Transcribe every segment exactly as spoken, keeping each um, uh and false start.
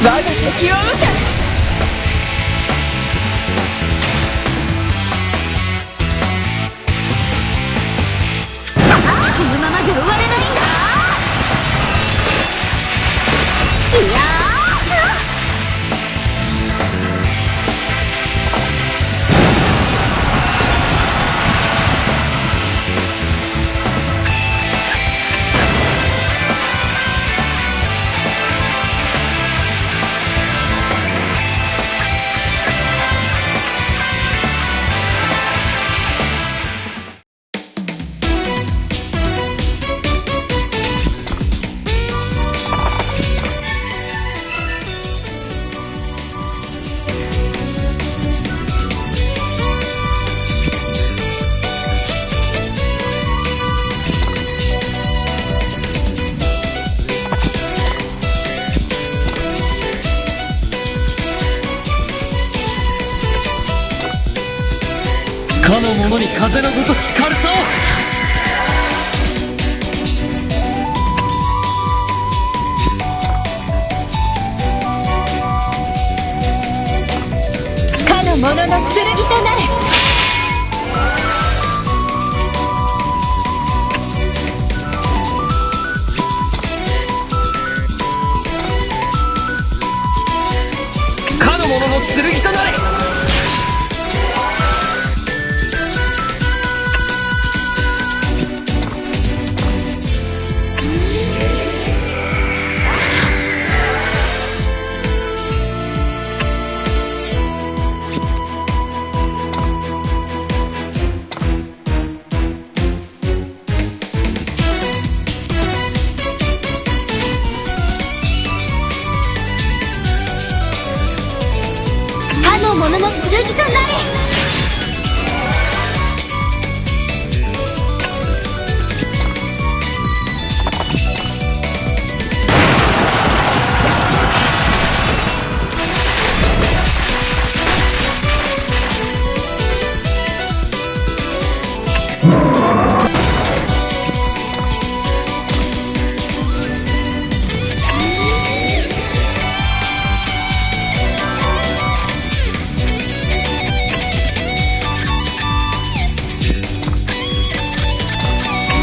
我が敵を討て。このままじゃ終われないんだ。いやー！かの者に風のごとき軽さを。かの者の剣となれ。かの者の剣となれ。かの者の剣となれ。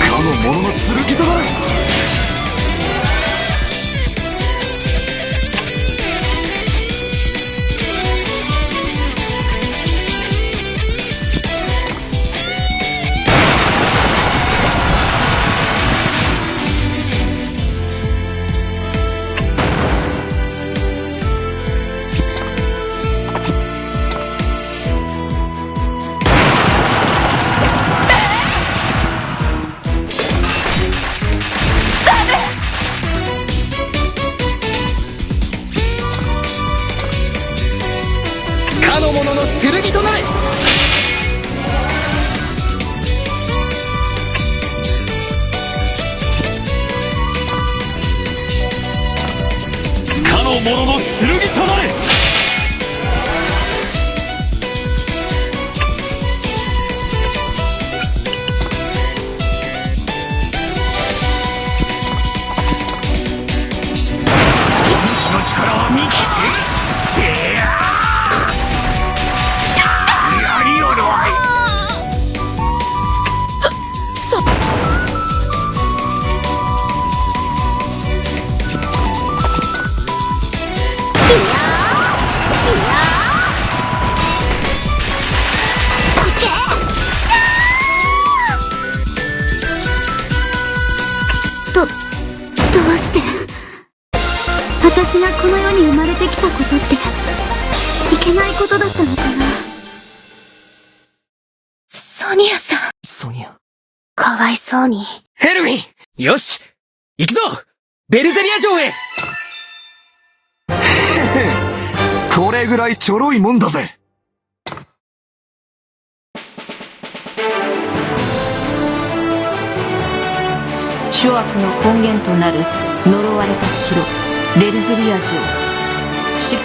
かの者の剣となれ。かの者の剣となれ。かの者の剣となれ。お主の力は見たぜ。いやー！やりおるわい。そ、そ、いやー！いやー！どけ！ど、どうして？私がこの世に生まれてきたことって、いけないことだったのかな？ソニアさん。ソニア。かわいそうに。エルフィン！よし！行くぞ！ベルゼリア城へ！これぐらいちょろいもんだぜ。諸悪の根源となる、呪われた城、ベルゼリア城。し